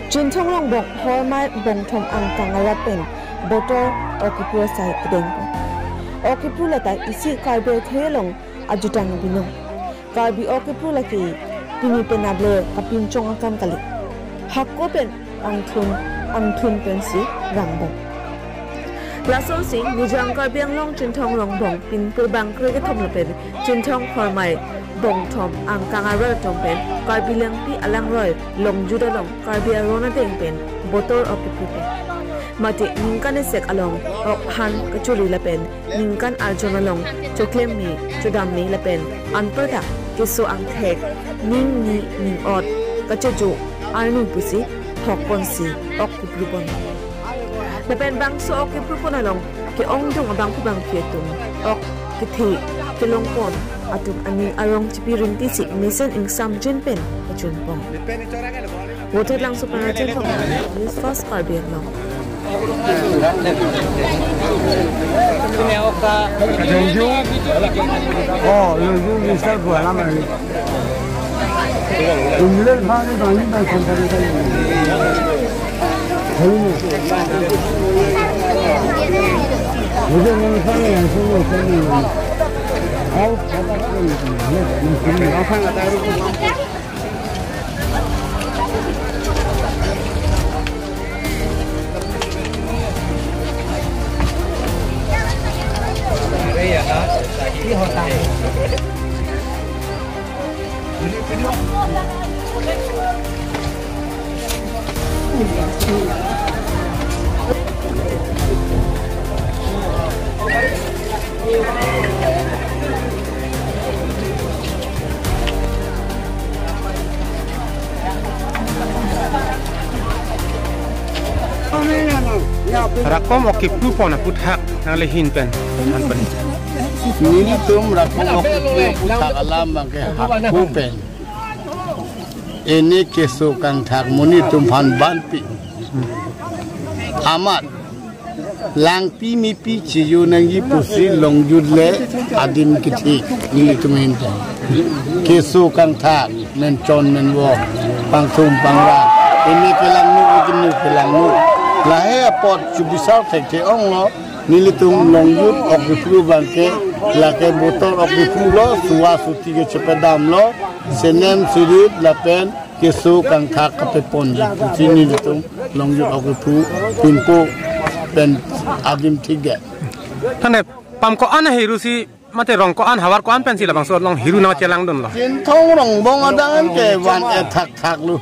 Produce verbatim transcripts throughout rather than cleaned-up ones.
Chinthong Rongbong Hormai bongthom angkang arat pen Botor Okipru asai kedengpon. Okipru lata isi Karbi akhei along ajutang binong. Karbi Okipru lake pini pen able kapinchong akam kali. Hako pen angthun, angthun pensi rangbom. Lasonsi Nijang Karbi Anglong Chinthong Rongbong pinpo bang krekethom lapen Chinthong Hormai bongthom angkang arat atum pen Karbi Langpi alangroi longjut along Karbi aron adeng pen Botor Okipru pen mate ningkan esek along ok han kachuri lapen ningkan arjon along choklem me, chodam me lapen anparta keso angthek, ning ni ning ot kachejo arni pusi thokponsi ok kiprupon. Lapen bangso ok kiprupon along ke-ongdung abangphu bangphi atum ok kethe kelongpon atum aning arong chipi rinti si mesen ingsamjin pen kachunpon. Voter Langso Panarjin Thong, News First Karbi Anglong. Longju. Oh, Longju Mister Bualam ari. Umlel bhag ni bani bani santari kali. Hari ni. Mujhe nahi pata, aisa nahi, aisa nahi. Aao, pata nahi. Rakom ok kiprupon aputhak nanglehin pen. Nelitum rakom ok kipru aputhak alam abangke hako pen. Ini keso kangthak monit atum aphan banpi. Amat. Langpi mipi chejo nangji pusi longjut le adim kethe nelitum ahin pen. Keso kangthak, menchon menvok, pangthum pangrang. Ini kelangno, ini kelangno. Lahei apot chobisar thekthe onglo, nelitum longjut ok kiprupon abangke, lake Botor ok kiprupon lo, suwa suti kechepedamlo, senem sirit lapen keso kangthak kapeponji pusi nelitum longjut ok kipru pinpo pen adim thikdet. Tangte pam ko-an ahiru si mate rong ko-an havar ko-an pensi labangso along hiru nangchelangdunlo. Chinthong Rongbong adang an ke van-et thakthak lo.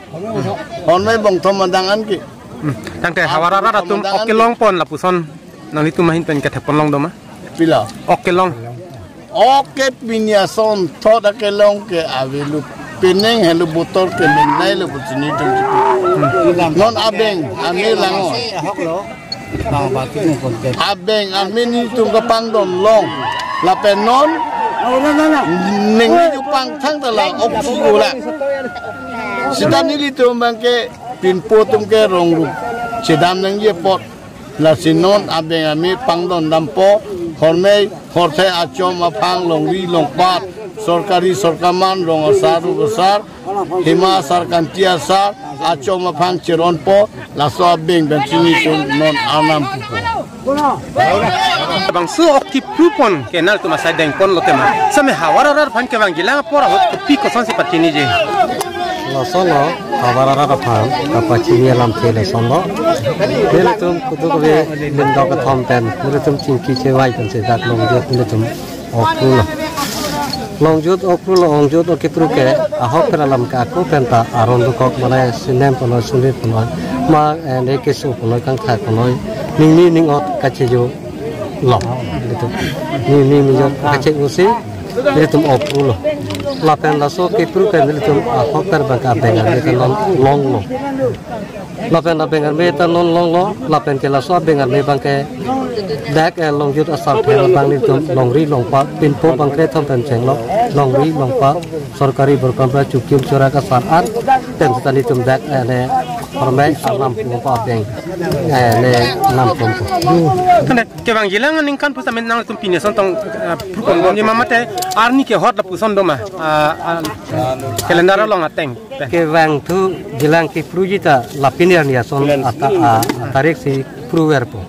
Hormai bongthom adang an ke. Hmm. Tangte havar arat atum ok kelongpon lapuson nanglitum ahin pen kethekpon long do ma? Pilo. Ok kelong. Ok ke pini asonthot akelong ke avelo, penang helo Botor ke mengnai lo pusi nelitum chipi. Non abeng arme lang-o. Abeng arme nelitum kapangdon long. Lapen non ningje pangthang ta la ok si-o la. Seta nelitum abangke pinpo atum ke rong rup chedam nangji apot. Lasi non abeng arme pangdon dampo, hormei horthei achom aphang, longri longpat, sorkari sorkarman, rong asar, ruk asar, hima asar, kanti asar, achom aphang cheronpo, laso abeng pen si nelitum non arnam pupo. Bangso ok kiprupon ke nangtum asai dengponlo tema. Same havar arat aphan kevangjilang apor ahut kopi kosonsi pachiniji? Laso lo, havar arat aphan kapachini alamthe lason lo. Nelitum kuduk kave lindok kethom pen, nelitum chingki chevai pensi dak longjut nelitum ok kipru lo. Longjut ok kipru lo, longjut ok kipru ke ahok pen alam ke ako pen ta aron dokok, mane senem ponoi, sirit ponoi, ma, eh, ne keso ponoi, kangthak ponoi, ningni ning ot kachejo lo. Nelitum ningni ning ot kachejo si nelitum ok kipru lo. Lapen laso ok kipru ke nelitum ahok pen abangke abeng arme ta non longlo. Lapen abeng arme ta non longlo, lapen ke laso abeng arme abangke dak, eh, longjut asar theng abang nelitum longri longpat, pinpo bang krethom pen chenglo, longri longpat, sorkari borkamra chukim chorak asar an, pen seta nelitum dak, eh, ne Hormai alam pu pa peng. Eh, ne nam pon pu. Tande kevang jilang aningkan pusitame nangtum pini ason tong, eh, pru kon bom ji ma mate arni kehot lapuson do ma. Ah, ah, calendar along ateng. Kevangthu jilang kepruji ta la pini arni ason ata, ah, tarik si pruver po.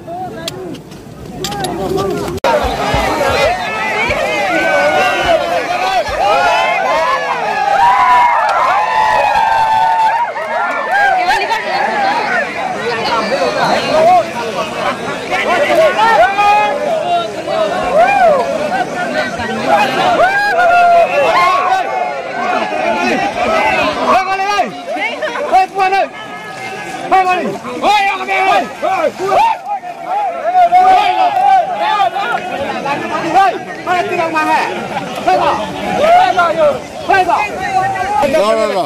Lo, lo, lo, lo.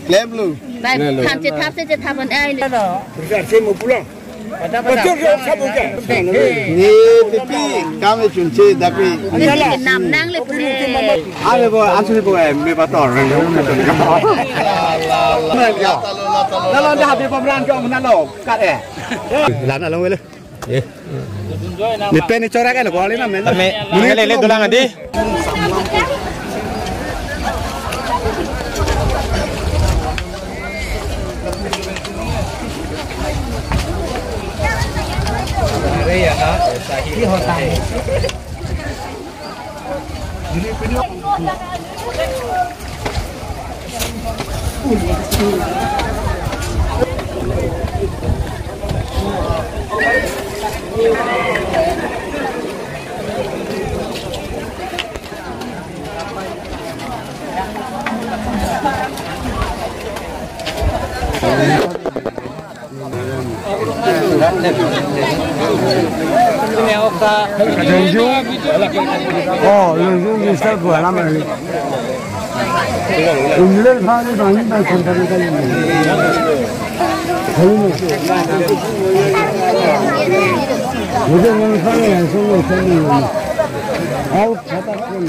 Klem lo. Bai, lo, lo. Tham chethap si chethap an ai lo. Ni pipi kami chunche tapi. Ni nam nang le pune. Ane bo, ansu bo, eh, me bator. Lalo dah habis pemeran ke mana lo? Kat eh. Lana long wele. Eh. Ni pen ni chorak eh lo, kali na men. Tame, muni le le dolang adi. Lungju. Oh, lungju bisa buat lama ni. Umlel bang ni bang ni bang sampai ni kali ni. Ini. Udah yang sana yang sana sana. Au kata pun.